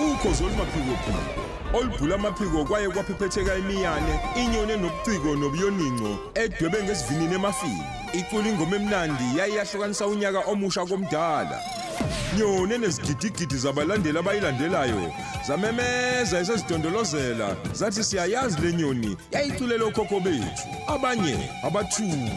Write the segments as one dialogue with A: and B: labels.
A: Ukhozi olumaphikophiko olubhula amaphiko kwaye kwaphephetheka imiyane, inyoni enobuciko nobuyoninco edwebe ngesivinini emafini, icula ingoma emnandi yaye yahlukanisa unyaka omusha komdala. Nyoni enezigidigidi zabalandeli abayilandelayo zamemeza isezidondolozela zathi siyayazi le nyoni yayiculela okhokho bethu, abanye abathule.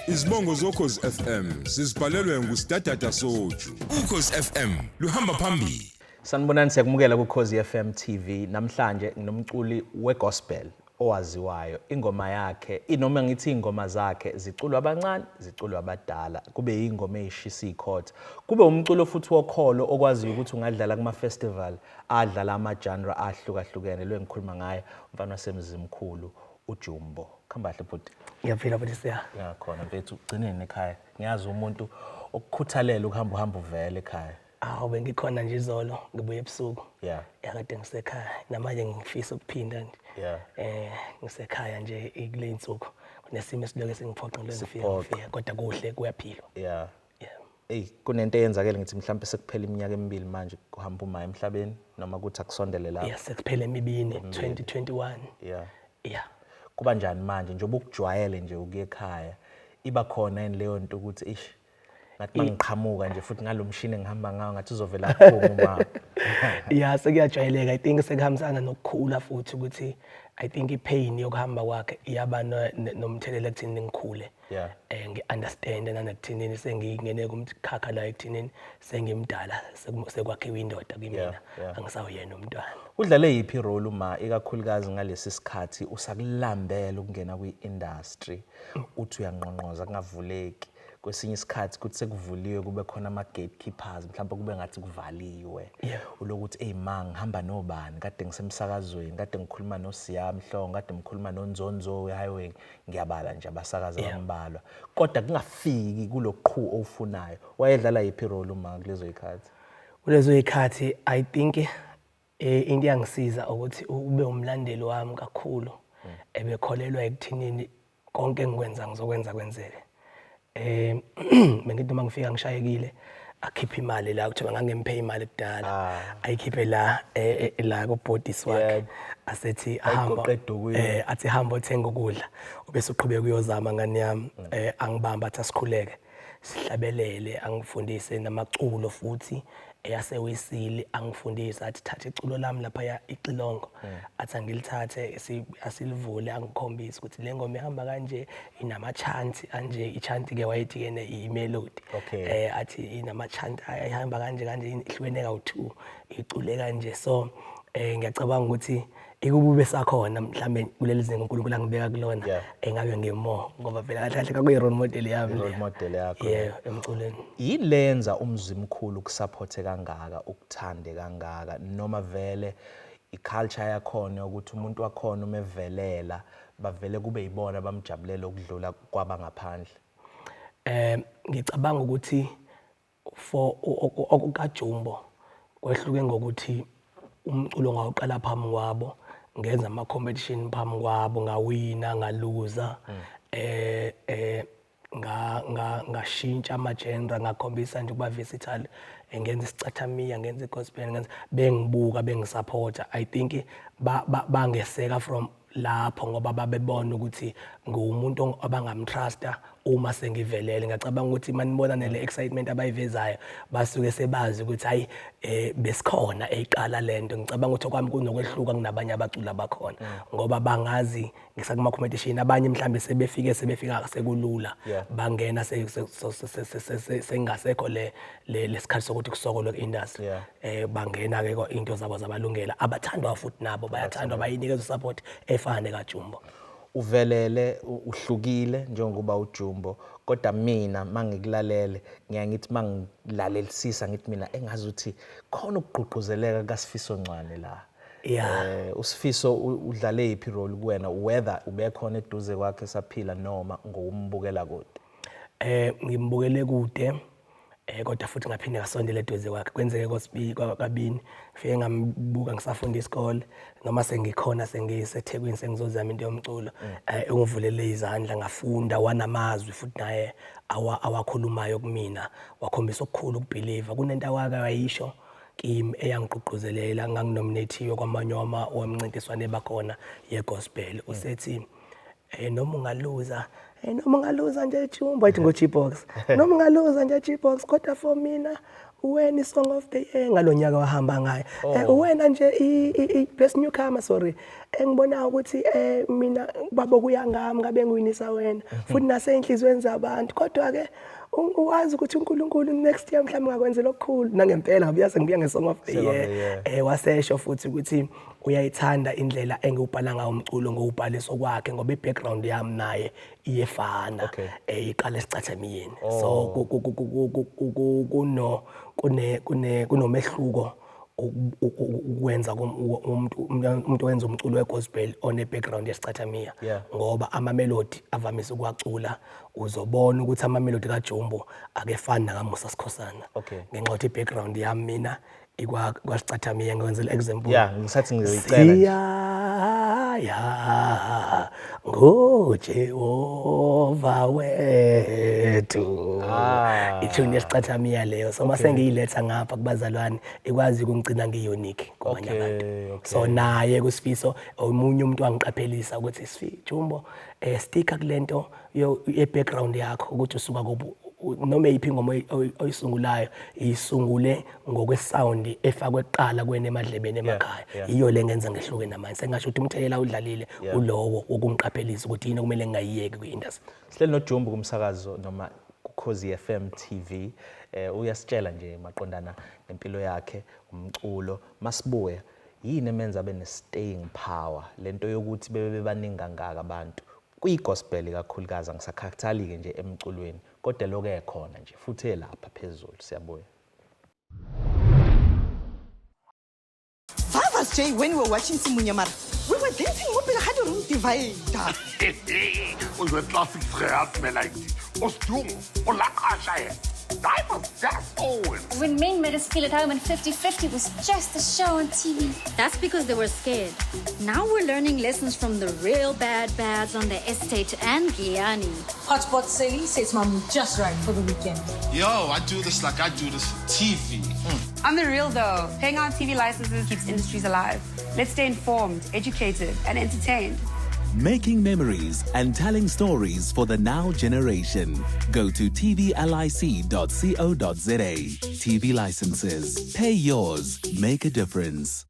A: Izibongo zoKhozi FM sizibhalelwe nguSidadada Soju. Ukhozi FM luhamba phambili.
B: Sanibonani, siyakumukela kuKhozi FM TV. Namhlanje nginomculi wegospel owaziwayo. Ingoma yakhe, inoma ngithi ingoma zakhe ziculwa abancane, ziculwa abadala. Kube yingoma eyishisa ikhotha. Kube umculo futhi wokholo okwaziyo ukuthi ungadlala kuma festival adlala ama genre ahlukahlukene. Lo engikhuluma ngaye umfana waseMzimkhulu uJumbo. Khamba kahle bhuti.
C: Ngiyaphila bhuti, siya.
B: Ngiyakhona mfethu, ugcineni ekhaya. Ngiyazi umuntu okukhuthalela ukuhamba uhamba uvele ekhaya.
C: Awu, bengikhona nje izolo, ngibuye ebusuku. Yakade ngisekhaya, namanje ngifisa ukuphinda nje. Ngisekhaya nje kule insuku. Kunesimo esiloke singiphoqa ngilokhu ngifika
B: Siphoqa.
C: ngifika kodwa kuhle, kuyaphilwa.
B: Ey, kunento eyenzakele ngithi mhlawumbe sekuphela iminyaka emibili manje kuhamba uma emhlabeni noma kuthi akusondele lapho.
C: Yeah, sekuphele emibini, 2021.
B: Kuba njani manje njengoba ukujwayele nje ukuya ekhaya? Iba khona yini leyo nto ukuthi ish ngathi mangiqhamuka nje futhi ngalomshini engihamba ngawo ngathi uzovela aphume uma?
C: Yeah, sekuyajwayeleka. I think sekuhambisana nokukhula futhi ukuthi I think ipain yokuhamba kwakhe iyaba nomthelela ekuthini ngikhule. Ngi-understand nanekuthinini sengingene kumkhakha la ekuthinini sengimdala, sekwakhiwa indoda kimina. Angisawuyena umntwana.
B: Udlale yiphi role uma ikakhulukazi ngalesi sikhathi usakulambela ukungena kwi-industry, uthi uyanqonqoza kungavuleki, kwesinye isikhathi kuthi sekuvuliwe kube khona ama-gatekeepers, mhlawumbe kube ngathi kuvaliwe, ulokuthi eyi ma ngihamba nobani, kade ngisemsakazweni, kade ngikhuluma noSiya Mhlongo, kade ngikhuluma noNzonzo we-Highway, ngiyabala nje abasakazi abambalwa, kodwa kungafiki kuloqhu owufunayo. Wayedlala yiphi role uma kulezo yikhathi?
C: Kulezo yikhathi I think into yangisiza ukuthi ube umlandeli wami kakhulu, ebekholelwa ekuthinini konke engikwenza ngizokwenza kwenzeke. Bengithi noma ngifika ngishayekile akhiphe imali la, kuthiwa ngangemphe imali kudala, ayikhiphe la la kubhodisi wakhe, asethi ahamba,
B: Ayigoqe edukwini.
C: Athi hamba othenga ukudla ubese uqhubeka uyozama ngani yami. Angibamba athi asikhuleke sihlabelele, angifundise namaculo futhi eyasewisili, angifundise athi thatha iculo lami lapha ya ixilongo, athi angilithathe, asilivule, angikhombise ukuthi le ngoma ihamba kanje, inama-chant anje. I-chant ke wayethi ke i-melody. Athi inama-chant ayihamba kanje kanje, ihlukene kawu-2, icule kanje. So ngiyacabanga ukuthi ikube sakhona mhlambe kuleli zinga uNkulunkulu angibeka kulona, engabe ngimo, ngoba phela kahle kahle kakuyi role model yami
B: role
C: leya.
B: Model yakho.
C: Yebo, emculweni.
B: Yilenza uMzimkhulu kusupporte kangaka, ukuthande kangaka, noma vele iculture yakhona ukuthi umuntu wakhona uma evelela bavele kube yibona bamjabulela ukudlula kwabangaphandle?
C: Ngicabanga ukuthi for okukaJumbo kwehluke ngokuthi umculo ngawuqala phambi kwabo, ngenza ama competition phambi kwabo, ngawina, ngaluza, nga nga ngashintsha ama genre, ngakhombisa nje ukuba versatile, ngenza isicathamiya, ngenza igospel, ngenza, bengibuka, bengisupporta. I think bangeseka from lapho ngoba babebona ukuthi nguwumuntu abangamtrusta uma sengivelele. Ngiyacabanga ukuthi manibona nele excitement abayivezayo, basuke sebazi ukuthi hayi, besikhona eyiqala lento. Ngicabanga ukuthi okwami kunokwehluka kunabanye abaculi abakhona, ngoba bangazi ngisakuma competition, abanye mhlambe sebefike, sebefika sekulula, bangena sengasekho le lesikhathi sokuthi kusokolwe ku-industry. Bangena ke into zabo zabalungela, abathandwa futhi nabo bayathandwa, bayinikeza support efana nekaJumbo.
B: Uvelele, uhlukile njengokuba uJumbo, kodwa mina mangikulalele ngiya ngithi mangilalelisisa ngithi mina engazuthi khona ukugqugquzeleka kaSifiso Ncwane la. USifiso udlale yiphi role kuwena, whether ubekhona eduze kwakhe saphila noma ngokumbukela kude?
C: Ngimbukele kude, kodwa futhi ngaphinde ngasondela eduze kwakhe. Kwenzeke kabini, ngifike ngambuka ngisafunda isikole, noma sengikhona sengiseThekwini sengizozama into yomculo, ungivulele izandla ngafunda, wanamazwi futhi naye awakhulumayo kumina, wakhombisa okukhulu ukubelieve. Kunento awake wayisho. kimi eyangigqugquzelela, nganginominathiwe kwamanye wemncintiswano ebakhona ye-gospel. Usethi noma ungaluza, noma ungaluza nje Jumbo, athi ngo-G-Box, noma ungaluza nje G-Box, kodwa for mina uwena i-song of the year ngalo nyaka wahamba ngayo. Uwena nje i-best newcomer, sorry, engibona ukuthi mina babo kuya ngami ngabe ngiwinisa wena futhi naseyinhliziyweni zabantu, kodwa ke uwazi ukuthi uNkulunkulu next year mhlawumbe ngakwenzela okukhulu. Nangempela ngabuya sengibuya nge-song of the
B: Song of the
C: year.
B: year.
C: Wasesho futhi ukuthi uyayithanda indlela engiwubhala ngayo umculo ngowubhaliso kwakhe, ngoba i-background yami naye iyefana. Iqala esicathamiyeni, so kuno kune kune kunomehluko ukwenza umuntu wenza umculo wegospel one background yesicathamiya, ngoba ama melody avamise ukuwacula, uzobona ukuthi ama melody kaJumbo akefani nakaMusa Sikhosana, ngenxa yokuthi i-background yami mina ikwa kwasicathamiya. Ngenzela example.
B: Yeah, ngisathi ngizoyicela nje.
C: Siyaya ngoJehova wethu. Ithuni yesicathamiya leyo, so mase ngiyiletha ngapha kubazalwane ikwazi ukungigcina ngi-unique kwabanye abantu. So naye kuSifiso omunye umuntu wangiqaphelisa ukuthi, Sifi Jumbo, sticka kulento ye background yakho, ukuthi usuka kubu noma eyiphi ingoma oyisungulayo, isungule ngokwesound efakwe kuqala kuwena emadlebeni emakhaya. Iyo le ngenza ngehluke namanje. Sengasho ukuthi umthelela udlalile ulowo wokungiqaphelisa ukuthi yini okumele ngingayiyeki kwi-industry.
B: Sihleli noJumbo kumsakazo noma kuKhozi FM TV. Uyasitshela nje maqondana nempilo yakhe, umculo. Masibuya, yini emenza abe ne-staying power, lento yokuthi bebe bebaningi kangaka abantu kwi-gospel kakhulukazi? Angisakhathali-ke nje emculweni, kodwa lokho ekhona nje futhi elapha phezulu. Siyabuya.
D: Vavas Jay, when we were watching Simunyamara, we were dancing mo pele ga di-room divider.
E: Ons het classics gehad, my laaitie. Ons jong, ons lekker yena. Daai was das ouens.
F: When men made us feel at home and 50-50 was just a show on TV.
G: That's because they were scared. Now we're learning lessons from the real bad bads on the estate and Giyani.
H: Hotspot Silly sets mom just right for the weekend.
I: Yo, I do this like I do this for TV.
J: On the real though, paying our TV licenses keeps industries alive. Let's stay informed, educated, and entertained.
K: Making memories and telling stories for the now generation. Go to tvlic.co.za. TV licenses. Pay yours. Make a difference.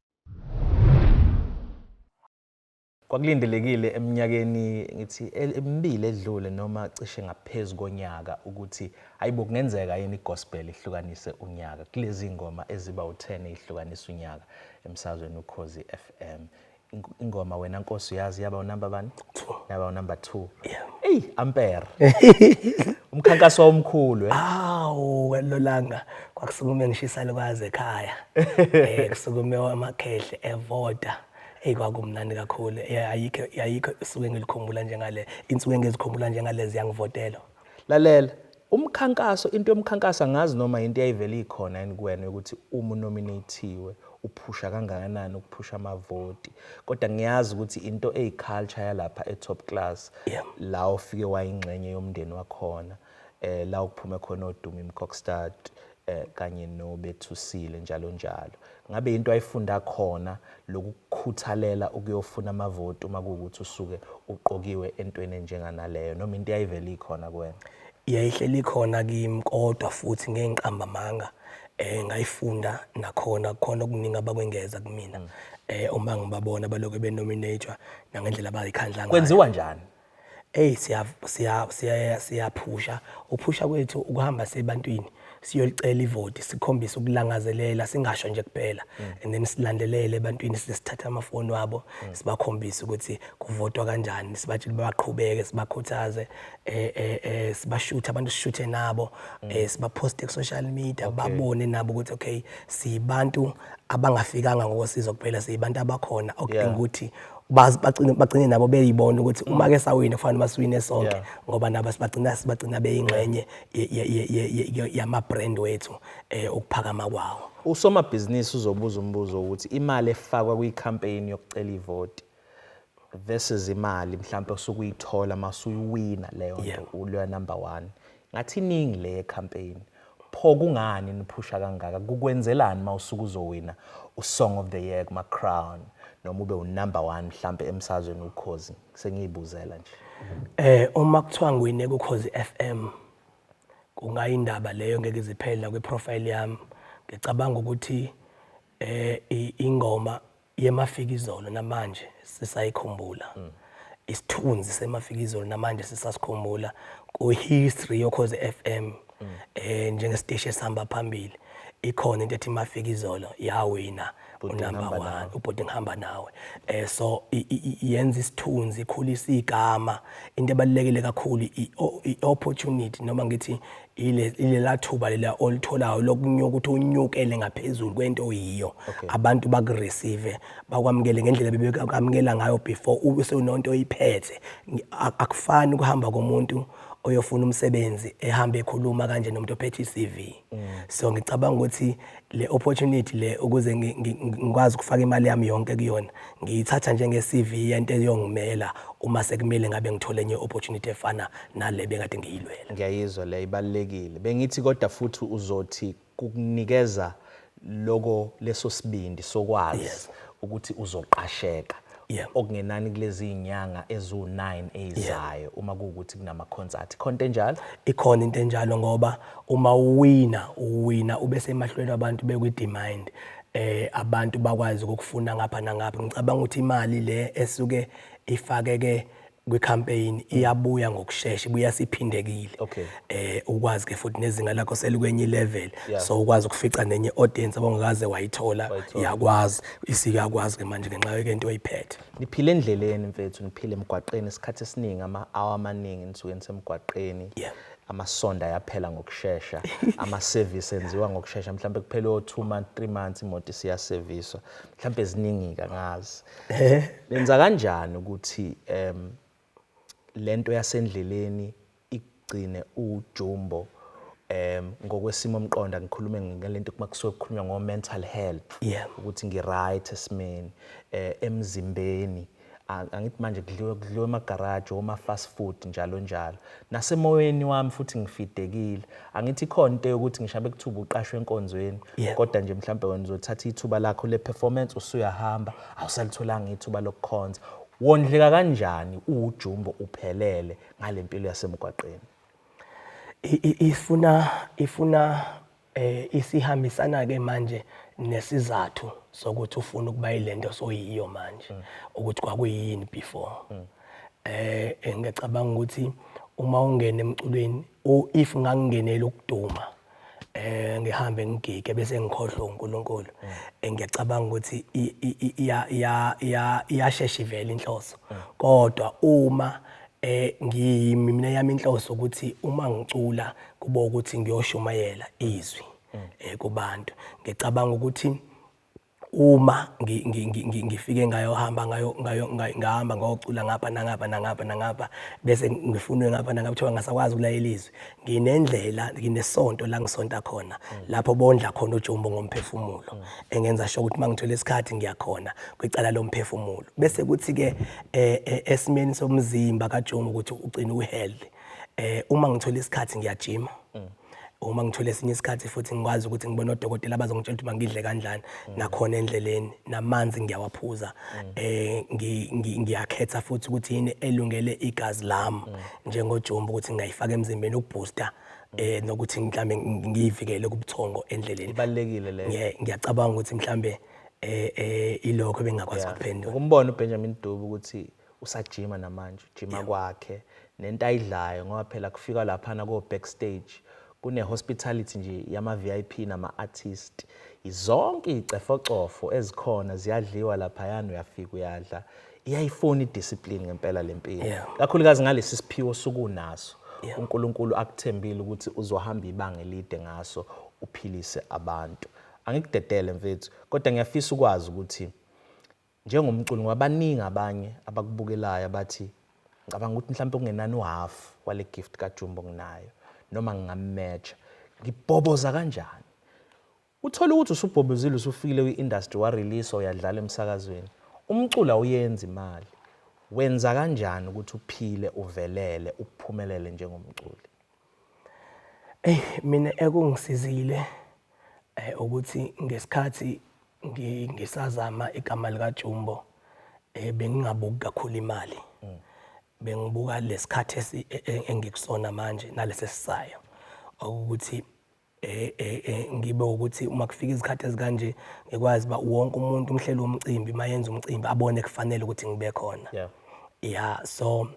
B: Kwakulindelekile eminyakeni ngithi emibili edlule noma cishe ngaphezulu konyaka ukuthi hayibo, kungenzeka yini igospel ihlukanise unyaka kulezi ngoma eziba u10 ihlukanisa unyaka emsazweni uKhozi FM. Ingoma Wena Nkosi Uyazi yaba unumber bani?
C: 2.
B: Yaba unumber 2.
C: Yeah.
B: Ey, ampere. Umkhankaso omkhulu eh.
C: Awu, lolanga kwakusukume ngishisa likwazi ekhaya. Kusukume amakhehle evoda. Ey, kwakumnandi kakhulu. Ayikho isuke ngilikhumbula njengale. Insuku engizikhumbula njengalezi yangivotela.
B: Lalela, umkhankaso, into yomkhankaso angazi noma into eyayivele ikhona yini kuwena ukuthi uma unominatiwe uphusha kangakanani ukuphusha amavoti, kodwa ngiyazi ukuthi into eyiculture yalapha e-top class, la ufike wayingxenye yomndeni wakhona, la ukuphume khona oDumi Mkokstad kanye noBethusile njalo njalo, ngabe into ayifunda khona lokukhuthalela ukuyofuna amavoti uma kuwukuthi usuke uqokiwe entweni enjenganaleyo, noma into eyayivele ikhona kuwena?
C: Yayihleli khona kimi, kodwa futhi ngeke ngiqamba amanga, ngayifunda nakhona, khona okuningi abakwengeza kumina uma ngibabona balokhu benominatwa nangendlela abayikhandla ngayo.
B: Kwenziwa njani?
C: Ey, siya siya siya siyaphusha. Uphusha kwethu ukuhamba sebantwini siyolicela ivoti, sikhombise ukulangazelela, singasho nje kuphela, and then silandelele ebantwini, sithatha amafoni wabo, sibakhombise ukuthi kuvotwa kanjani, sibatshele baqhubeke, sibakhuthaze, sibashuthe abantu, sishuthe nabo, sibaposte ku social media, babone nabo ukuthi okay, sibantu abangafikanga ngokosizo kuphela, sibantu abakhona okudinga ukuthi bagcine nabo beyibona ukuthi uma ke sawina kufanele basiwine sonke, ngoba nabo sibagcina beyingxenye yama brand wethu, ukuphakama kwawo.
B: Usomabhizinisi uzobuza umbuzo ukuthi imali efakwa kwi-campaign yokucela ivoti versus imali mhlawumbe osuke uyithola masuyiwina leyo nto, uleyo number 1, ngathi iningi le campaign. Pho kungani niphusha kangaka? Kukwenzelani uma usuke uzowina u-Song of the Year kuma-Crown noma ube u-number 1 mhlampe emsazweni Ukhozi? Sengiyibuzela nje.
C: Uma kuthiwa ngiwine kuKhozi FM kungayindaba leyo ngeke iziphela kwi-profile yami. Ngicabanga ukuthi ingoma yeMafikizolo namanje sisayikhumbula. Isithunzi seMafikizolo namanje sisasikhumbula ku-history yoKhozi FM njengesiteshi esihamba phambili. Ikhona into ethi Mafikizolo yawina unumber 1, ubhuti ngihamba nawe. So yenza isithunzi, ikhulisa igama. Into ebalulekile kakhulu i-opportunity, noma ngithi ilela thuba lela olitholayo lokunyuka, ukuthi unyukele ngaphezulu kwento oyiyo. Abantu bakureceive, bakwamukele ngendlela bebekwamukela ngayo before ube sewunonto oyiphethe. Akufani ukuhamba komuntu oyofuna umsebenzi ehamba ekhuluma kanje nomuntu ophethe i-CV. So ngicabanga ukuthi le opportunity le, ukuze ngikwazi ukufaka imali yami yonke kuyona, ngiyithatha njenge-CV yento eyongimela uma sekumele ngabe ngithole enye opportunity efana nale bekade ngiyilwela.
B: Ngiyayizwa le, ibalulekile. Bengithi kodwa futhi uzothi kukunikeza loko leso sibindi sokwazi ukuthi uzoqasheka okungenani kulezi inyanga ezu-9 ezizayo uma kuwukuthi kunama-concert. Khona into enjalo?
C: Ikhona into enjalo, ngoba uma uwina ube semahlweni abantu bekwi-demand, abantu bakwazi ukukufuna ngapha nangapha. Ngicabanga ukuthi imali le esuke ifakeke kwi-campaign iyabuya ngokushesha, ibuya siphindekile. Ukwazi ke futhi nezinga lakho selikwenye level, so ukwazi ukufica nenye audience abongakaze wayithola, iyakwazi isikakwazi ke manje ngenxa yento oyiphethe.
B: Niphile endleleni mfethu, niphile emgwaqeni isikhathi esiningi, ama-hour amaningi nisuke nisemgwaqeni. Amasonda ayaphela ngokushesha, ama-service enziwa ngokushesha, mhlawumbe kuphele o-2 months, 3 months imoto isiyaserviswa, mhlawumbe eziningi angazi. Nenza kanjani ukuthi lento yasendleleni igcine uJumbo ngokwesimo mqondo? Ngikhulume ngalento kuma kusuke kukhulunywa ngo mental health, ukuthi ngi-right esimeni, emzimbeni. Angithi manje kudliwe emagaraji, oma fast food njalo njalo, nasemoyeni wami futhi ngifidekile. Angithi ikhona into yokuthi ngisho bekuthuba uqashwe enkonzweni, kodwa nje mhlambe wena uzothatha ithuba lakho le performance usuyahamba, awusalitholanga ithuba lokukhonza. Wondleka kanjani uJumbo uphelele ngalempilo yasemgwaqeni?
C: Ifuna isihambisana ke manje nesizathu sokuthi ufuna ukuba yilento soyiyo manje, ukuthi kwakuyini before. Ngiyacabanga ukuthi uma ungena emculweni, if ngangingenela ukuduma, ngihambe ngigige bese ngikhohlwa uNkulunkulu, ngiyacabanga ukuthi iyashesha ivele inhloso. Kodwa uma ngiyimi mina, yami inhloso ukuthi uma ngicula kuba ukuthi ngiyoshumayela izwi kubantu. Ngicabanga ukuthi uma ngifike ngayohamba ngahamba ngayocula ngapha nangapha nangapha nangapha, bese ngifunwe ngapha nangapha, kuthiwa ngasakwazi ukulayela izwi, nginendlela, nginesonto la ngisonta khona, lapho bondla khona uJumbo ngomphefumulo, engenza sure ukuthi mangithola isikhathi ngiyakhona kwicala lomphefumulo. Bese kuthi ke esimeni somzimba kaJumbo ukuthi ugcine uhealthy, uma ngithola isikhathi ngiyajima, uma ngithola esinye isikhathi futhi ngikwazi ukuthi ngibone odokotela abazongitshela ukuthi mangidle kanjani, nakhona endleleni namanzi ngiyawaphuza, ngiyakhetha futhi ukuthi yini elungele igazi lami njengoJumbo ukuthi ngingayifaka emzimbeni ukubooster, nokuthi mhlambe ngiyivikele kubuthongo endleleni.
B: Ibalulekile leyo.
C: Ngiyacabanga ukuthi mhlambe ilokho bengingakwazi ukuphendula.
B: Ukumbona uBenjamin Dube ukuthi usajima namanje, ujima kwakhe nento ayidlayo, ngoba phela kufika laphana ko backstage kune hospitality nje yama VIP nama artist, zonke icefocofo ezikhona ziyadliwa laphayana, uyafika uyadla. Iyayifuna idiscipline ngempela lempilo, kakhulukazi ngalesi siphiwo sukunaso uNkulunkulu akuthembile ukuthi uzohamba ibanga elide ngaso uphilise abantu. Angikudedele mfethu, kodwa ngiyafisa ukwazi ukuthi njengomculi, ngoba baningi abanye abakubukelayo abathi ngicabanga ukuthi mhlawumbe kungenani uhalf wale gift kaJumbo nginayo, noma ngingammatcha, ngibhoboza kanjani? Uthola ukuthi usubhobozile, usufikile kwi-industry, wa-release, uyadlala emsakazweni, umculo awuyenzi imali. Wenza kanjani ukuthi uphile, uvelele, uphumelele njengomculi?
C: Eyi mina ekungisizile eh ukuthi ngesikhathi ngisazama igama likaJumbo eh bengingabuki kakhulu imali. Bengibuka lesikhathi e, e, engikusona manje nalesi esisayo. Ukuthi eh, eh, eh ngibe ukuthi uma kufika izikhathi ezikanje ngikwazi ba wonke umuntu umhleli womcimbi mayenza umcimbi abone kufanele ukuthi ngibe khona.
B: Yeah.
C: Yeah so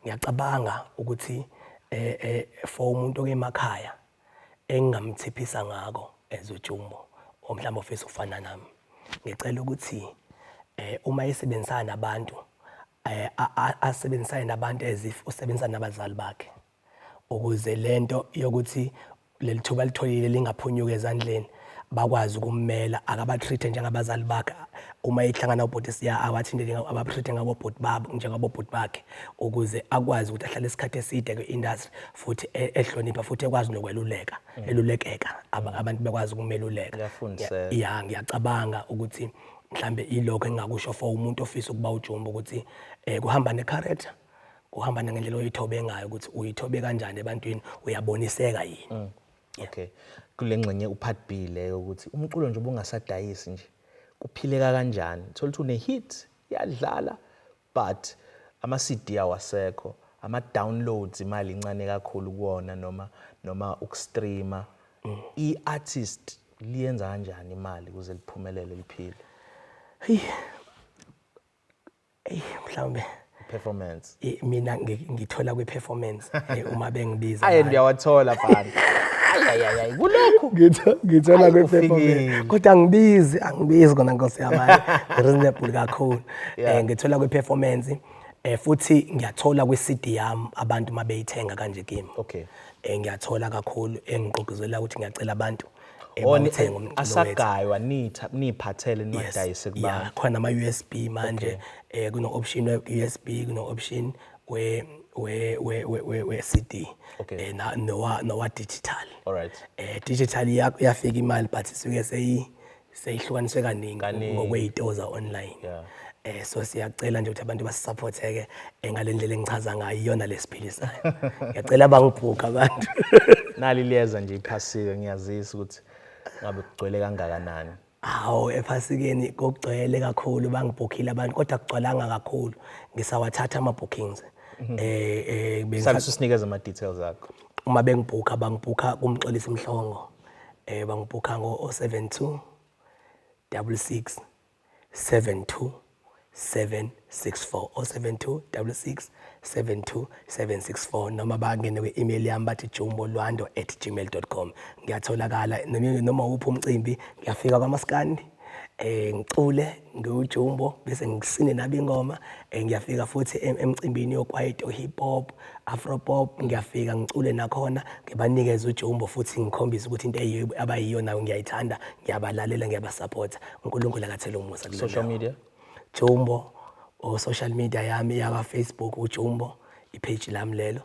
C: ngiyacabanga ukuthi eh, eh for umuntu okemakhaya engingamthiphisa ngako as uJumbo omhlawumbe ofisa ukufana nami ngicela ukuthi eh uma esebenzisana nabantu eh asebenzisane nabantu as if usebenzisana nabazali bakhe ukuze lento yokuthi leli thuba litholile lingaphunyuka ezandleni bakwazi ukummela akabatreat njengabazali bakhe uma ehlangana ubhuti siya awathinte abatreat ngabobhuti babo njengabobhuti bakhe ukuze akwazi ukuthi ahlale isikhathi eside kwi-industry futhi e, ehlonipha futhi ekwazi nokweluleka elulekeka abantu bekwazi ukumeluleka ya ngiyacabanga ukuthi mhlambe ilokho engingakusho for umuntu ofisa ukuba ujumbo ukuthi eh kuhamba ne-character kuhamba nangendlela oyithobe ngayo ukuthi uyithobe kanjani ebantwini uyaboniseka yini
B: mm. okay kule ngxenye upart B leyo ukuthi umculo nje ubungasadayisi nje kuphileka kanjani thola ukuthi une hit yadlala but ama CD awasekho ama downloads imali incane kakhulu kuwona noma noma ukustreama mm. i artist liyenza kanjani imali ukuze liphumelele liphile
C: hey Eyi mhlawumbe
B: performance
C: mina ngithola kwi performance uma bengibiza
B: ayi ndiyawathola bani ayayayay kulokhu
C: ngithola kwi performance kodwa angibizi angibizi kona nkosi yami reasonable kakhulu eh ngithola kwi performance eh futhi ngiyathola kwi CD yami abantu mabeyithenga kanje kimi
B: okay
C: eh ngiyathola kakhulu engigqugquzela ukuthi ngiyacela abantu
B: Oh, ni- asagaywa nitha niphathele niwadayise
C: kubantu yeah khona ama USB manje eh kuno option we USB kuno option we we we we we CD
B: okay.
C: eh na nowa nowa digital
B: all right
C: eh digital iyafika imali but isuke seyi seyihlukaniswe kaningi ngokweyitoza online
B: yeah.
C: Eh so siyacela nje ukuthi abantu basupporteke eh, ngalendlela engichaza ngayo iyona lesiphilisayo. Ngiyacela bangibhuka abantu.
B: Nali liyeza nje iphasika ngiyazisa ukuthi ngabe kugcwele kangakanani.
C: Hawu ephasikeni kugcwele kakhulu bangibhukhile abantu kodwa kugcwalanga kakhulu ngisawathatha ama bookings.
B: Eh eh bengisa usinikeza ama details akho.
C: Uma bengibhukha bangibhukha kuMxolisi Mhlongo. Eh bangibhukha ngo 072 66 72 764 072 66 72 764 noma bangene kwi-email yami bathi jumbolwando@gmail.com ngiyatholakala noma uphi umcimbi ngiyafika kwamaskandi eh ngicule ngiwujumbo bese ngisine nabo ingoma eh ngiyafika futhi emcimbini yokwaito hip hop afro pop ngiyafika ngicule nakhona ngibanikeze ujumbo futhi ngikhombise ukuthi into eyiyo abayiyo nayo ngiyayithanda ngiyabalalela ngiyabasupporta uNkulunkulu akathele umusa
B: kule social media
C: Jumbo o social media yami yaka Facebook uJumbo ipage lami lelo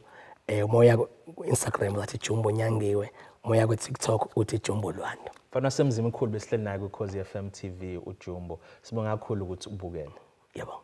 C: eh umoya ku Instagram uthi Jumbo Nyangiwe umoya ku TikTok uthi Jumbo Lwando
B: Mfana wasemzini mkhulu besihleli naye kwiKhozi FM TV uJumbo sibonga kakhulu ukuthi ubukele
C: yebo.